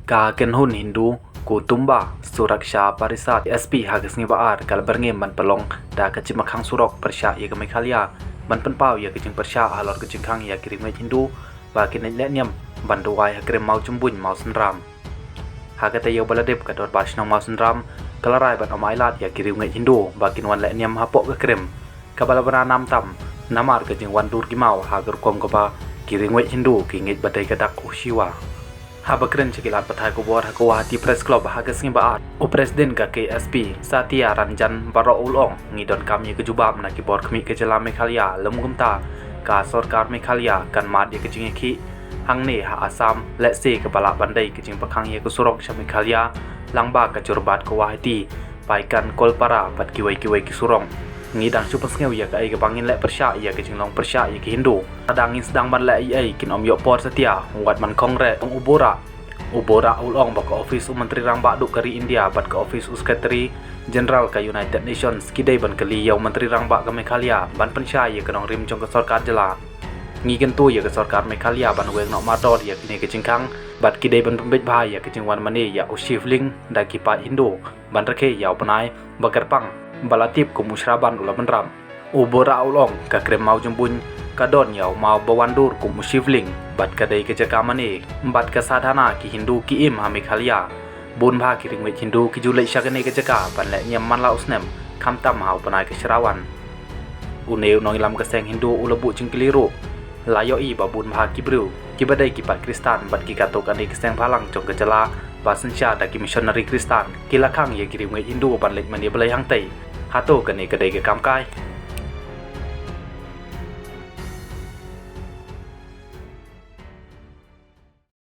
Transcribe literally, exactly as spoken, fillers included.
Ka kynhun Hindu Kutumba Suraksha Parisad, S P, ha ka sngi Ba-ar ka la byrngem ban pynlong da ka jingbakhang surok pyrshah ïa ka Meghalaya, ban pynpaw ïa ka jingpyrshah halor ka jingkhang ïa ki riewngeit Hindu ba kin leit lehniam ban duwai ha krim Mawjymbuin Mawsynram. Ha ka taïew ba la dep, ka Dorbar Shnong Mawsynram ka la rai ban ym ailad ïa ki riewngeit Hindu ba kin wan lehniam hapoh ka krim kaba la bna nam tam namar ka jingwan dur ki maw ha ka rukom kaba ki riewngeit Hindu ki ngeit ba dei ka dak u Shiva. Haba kren sha ki lad pathai khubor ha ka Guwahati Press Club ha ka sngi Ba-ar, u President ka K S P, Satya Ranjan Barua u la ong, ngi donkam ïa ka jubab na ki bor khmih ka jylla Meghalaya lymkumta ka sorkar Meghalaya kan mad ïa ka jingïakhih hangne ha Assam lehse kaba lah ban dei ka jingbakhang ïa ka surok sha Meghalaya lyngba ka jurbat Guwahati, Paikan, Kolpara bad kiwei kiwei ki surok. Ngi dang shu pynsngew ïa kaei kaba ngin leh pyrshah ïa ka jinglong pyrshah ïa ki Hindu. Lada ngin sdang ban leh ei ei kin ym ïoh por satia, wat ban khongre, ong u Barua. U Barua u la ong ba ka ophis u Myntri Rangbah Duh ka ri India bad ka ophis u Secretary General ka United Nations ki dei ban kylli ïa u Myntri Rangbah ka Meghalaya ban pynshai ïa ka nongrim jong ka sorkar jylla. Ngi kyntu ïa ka sorkar Meghalaya ban weng noh mardor ïa kane ka jingkhang bad ki dei ban pynbeit bha ïa ka jingwan mane ïa u Shivling da ki paid Hindu ban rakhe ïa u bnai ba kyrpang ba la tip kum u Shraban u la bynrap. U Barua u la ong, ka krim Mawjymbuin ka don ïa u maw ba wan dur kum u Shivling bad ka dei ka jaka mane bad ka sadhana ki Hindu ki im ha Meghalaya. Bun bha ki riewngeit Hindu ki ju leit sha kane ka jaka ban lehniam man la u snem, khamtam ha u bnai ka Shravan. Une u nongïalam ka seng Hindu u la buh jingkylli ruh, la ïohi ba bun bha ki briew kiba dei ki paid Khristan bad ki katto katne ki seng bhalang jong ka jylla ba synshar da ki missionary Khristan ki la khang ïa ki riewngeit Hindu ban leit mane blei hangtei. Hato kane ka dei ka kam kai?